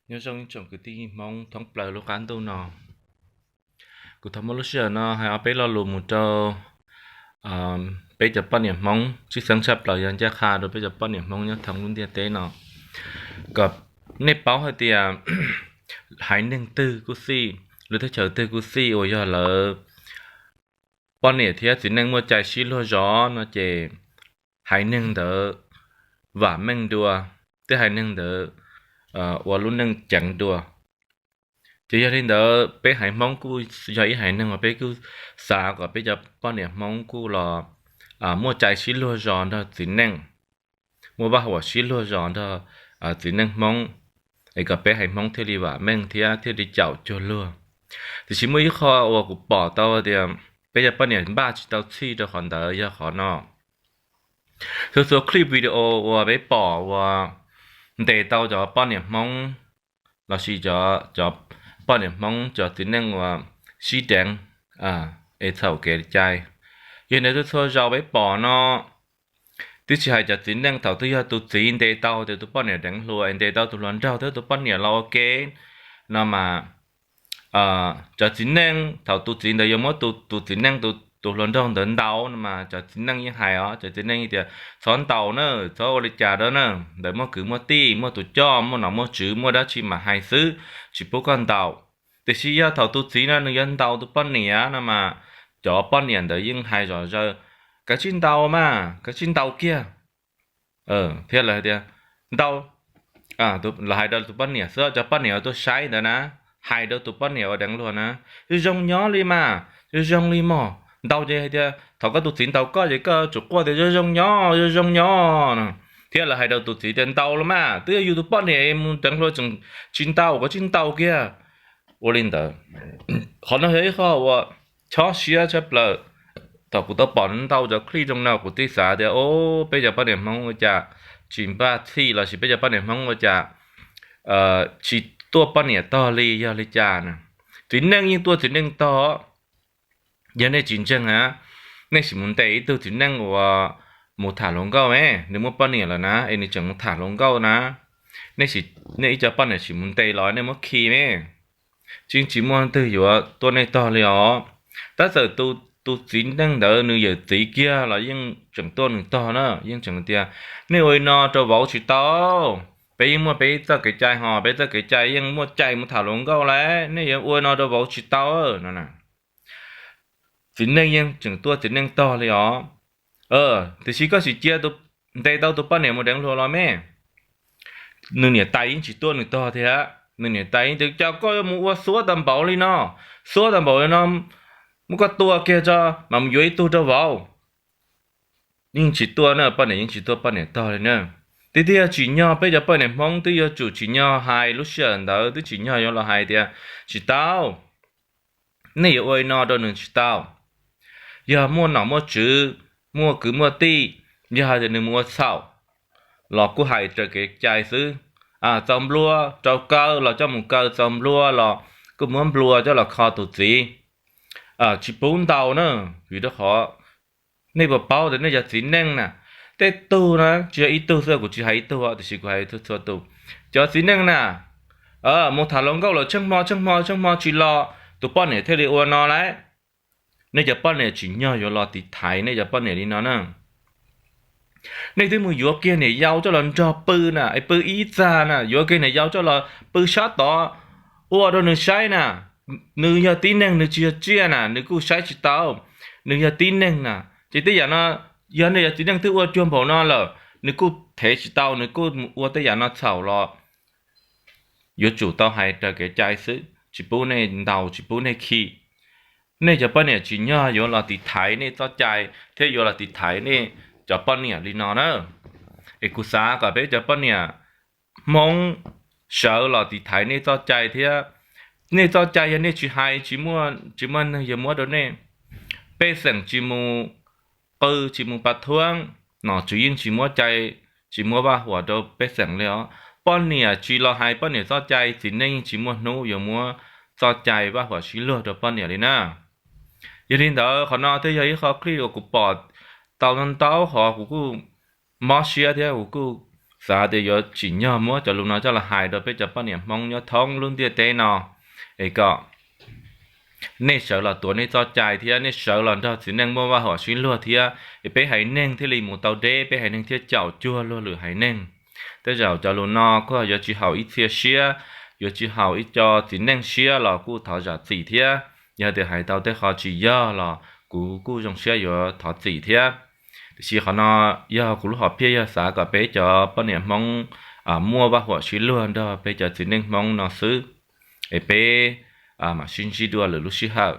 Nyob zoo ib tsoom kwv tij Hmoob thoob plaws lub qab ntuj no. Kuv thov muab lub sij hawm no hais ob peb lo lus mus rau peb cov poj niam Hmoob tshwj xeeb tshaj plaws yog ncaj qha rau peb cov poj niam Hmoob nyob thoob lub ntiaj teb no, kom nej paub hais tias haiv neeg twg kuj xij, lub teb chaws twg kuj xij uas yog lawv poj niam thiab txiv neej muaj cai sib luag zos no ces haiv neeg ntawd vam meej dua, thiab haiv neeg ntawd ua lub neej ceev dua. Ces yog li ntawd peb haiv Hmoob kuj yog ib haiv neeg uas peb kuj xav kom peb cov poj niam Hmoob kuj los muaj cai sib luag zos nrog txiv neej, muaj vaj huam sib luag zos nrog txiv neej Hmoob, es kom peb haiv Hmoob thiaj li vam meej thiab thiaj li caum cuag luag. Tiam sis muaj ib qho uas kuv pom tau tias peb cov poj niam npaj tsis tau txhij rau qhov ntawd yog qhov no. Txhua txhua clip video uas peb pom uas ntes tau cov poj niam Hmoob lossis cov poj niam Hmoob cov txiv neej uas sib deev es txhaum kev cai, yog ntawd txhua txhua zaus peb pom no twb tsis hais cov txiv neej, thaum twg yog tus txiv ntes tau tias tus poj niam deev hluas es ntes tau tus hluas nraug thiab tus poj niam los ua ke no mas cov txiv neej thaum tus txiv ntawd yuav muab tus txiv neej tus hluas nraug ntawd ntaus no mas cov txiv neej yeej hais os, cov txiv neej tias txhob ntaus na, txhob ua li cas rau na, ntawd muaj kwv muaj tij, muaj tus coj, muaj nom muaj tswv, muaj dab tsi mam hais xwb, tsis pub koj ntaus. Tiam sis yog thaum tus txiv no nws yuav ntaus tus poj niam no mas cov poj niam ntawd yeej hais zom zaws, kav tsij ntaus mas, kav tsij ntaus kiag. Thiab lawv tias ntaus, los hais rau tus poj niam xwb, cov poj niam uas tuaj saib ntawd na, hais rau tus poj niam uas deev hluas na, zoo zoo nyob li mas, zoo zoo li mog, ntaus ces hais tias thaum koj tus txiv ntaus koj ces koj tsum quaj tias zoo zoo nyob, zoo zoo nyob no. Thiab lawv hais rau tus txiv tias ntaus los mas, twb yog yus tus poj niam mus deev hluas tseem tsis ntaus, kav tsij ntaus kiag. Ua li ntawd, qhov no yog ib qho uas chob siab tshaj plaws. Thaum kuv tau pom ntau cov clip zoo no kuv thiaj xav tias o, peb cov poj niam Hmoob ua cas tsis npaj txhij lossis peb cov poj niam Hmoob ua cas tsis tuaj poj niam tog li yog li cas na. Txiv neej yeej tuaj txiv neej tog. Yog nej tsis ntseeg na, nej sim mus ntes ib tug txiv neej uas mus tham hluas nkauj me, nws muaj poj niam lawm na es nws tseem mus tham hluas nkauj na, nej ib cov poj niam sim mus ntes los nej muab khi me, tsis tsis muaj twg yuav tuaj nej tog li os. Tab txawm tus txiv neej ntawd nws yawm txiv kiag los yeej tseem tuaj nws tog na, yeej tseem tias nej ua li no rau vauv tsis tau, peb yeej muaj peb txoj kev cai ho, peb txoj kev cai yeej muaj cai mus tham hluas nkauj lawm, nej yuav ua li no rau vauv tsis tau no. Txiv neej yeej tseem tuaj txiv neej tog li os. Tiam sis koj sim cia ntes tau tus poj niam mus deev hluas los me, nws niam tais yeej tsis tuaj nws tog thiab. Nws niam tais yeej tias cas koj yuav mus ua xuab tau npaum li no, xuab tau npaum li no, muab koj tua kiag tso mam mus yuav ib tug rau vauv. Yeej tsis tuaj na, poj niam yeej tsis tuaj poj niam tog li na. Tiag tiag tsim nyog peb cov poj niam Hmoob twb yuav tsum tsim nyog hais lub sij hawm ntawd, twb tsim nyog yuav los hais tias tsis tau, nej yuav ua li no rau nws tsis tau. Yog muaj nom muaj tswv, muaj kwv muaj tij, yog hais tias nws mus ua txhaum los kuj hais raws kev cai xwb. Txaus nplua rau kaw los coj mus kaw, txaus nplua los kuj muab nplua coj los kho tus txiv. Tsis pub ntaus na, vim rau qhov nej puas paub tias nej cov txiv neej na, tej tug na, tsis yog ib tug xwb, kuv tsis hais ib tug tiam sis kuv hais txhua txhua tus. Cov txiv neej na, mus tham hluas nkauj lawm tsheej hmo tsheej hmo tsheej hmo tsis los, tus poj niam thiaj li ua no lauj. Nej cov poj niam tsim nyog yuav los tiv thaiv nej cov poj niam li no na. Nej twb mus yuav kiag niam yau coj los nrog pw na, es pw ib txag na, yuav kiag niam yau coj los pw sab tod ua rau nws saib na. Nws yog tib neeg, nws tsis yog tsiaj na, nws kuj saib tsis tau. Nws yog tib neeg na, ces tej yam no, yog nej cov txiv neej twb ua cuag npaum no lawm, nws kuj thev tsis tau, nws kuj ua tej yam no txhaum los yuav tsum tau hais raws kev cai xwb, tsis pub nej ntaus, tsis pub nej khi. Nej cov poj niam tsim nyog yuav los tiv thaiv nej txoj cai thiab yuav los tiv thaiv nej cov poj niam li no na. Es kuv xav kom peb cov poj niam Hmoob sawv los tiv thaiv nej txoj cai thiab. Nej txoj cai yog nej tsis hais, tsis muaj neeg yuav muab rau nej. Pej xeem tsis mus qw, tsis mus pa thuab, nom tswv yeej tsis muab cai, tsis muab vaj huam rau pej xeem li os. Poj niam tsis los hais poj niam txoj cai, txiv neej yeej tsis muaj hnub yuav muab txoj cai vaj huam sib luag rau poj niam li na. Yog li ntawd qhov no thiaj yog ib qho clip uas kuv pom tau ntau ntau qhov kuv kuj mob siab thiab kuv kuj xav tias yuav tsim nyog muab cov lus no coj los hais rau peb cov poj niam Hmoob nyob thoob lub ntiaj teb no, es kom nej sawv los tuav nej txoj cai thiab nej sawv los nrog txiv neej muaj vaj huam sib luag thiab, es peb haiv neeg thiaj li mus tau deb, peb haiv neeg thiaj caum cuag luag lwm haiv neeg. Tej zaum cov lus no kuj yuav tsis haum ib txhia siab, yuav tsis haum ib co txiv neej siab los kuj thov zam txim thiab. Yog tias hais tau tej qho tsis yog los kuv kuj zoo siab yuav thov txim thiab. Tiam sis qhov no yog kuv lub hom phiaj, yog xav kom peb cov poj niam Hmoob muaj vaj huam sib luag nrog peb cov txiv neej Hmoob no xwb, es peb mam sib ntsib dua lwm lub sij hawm.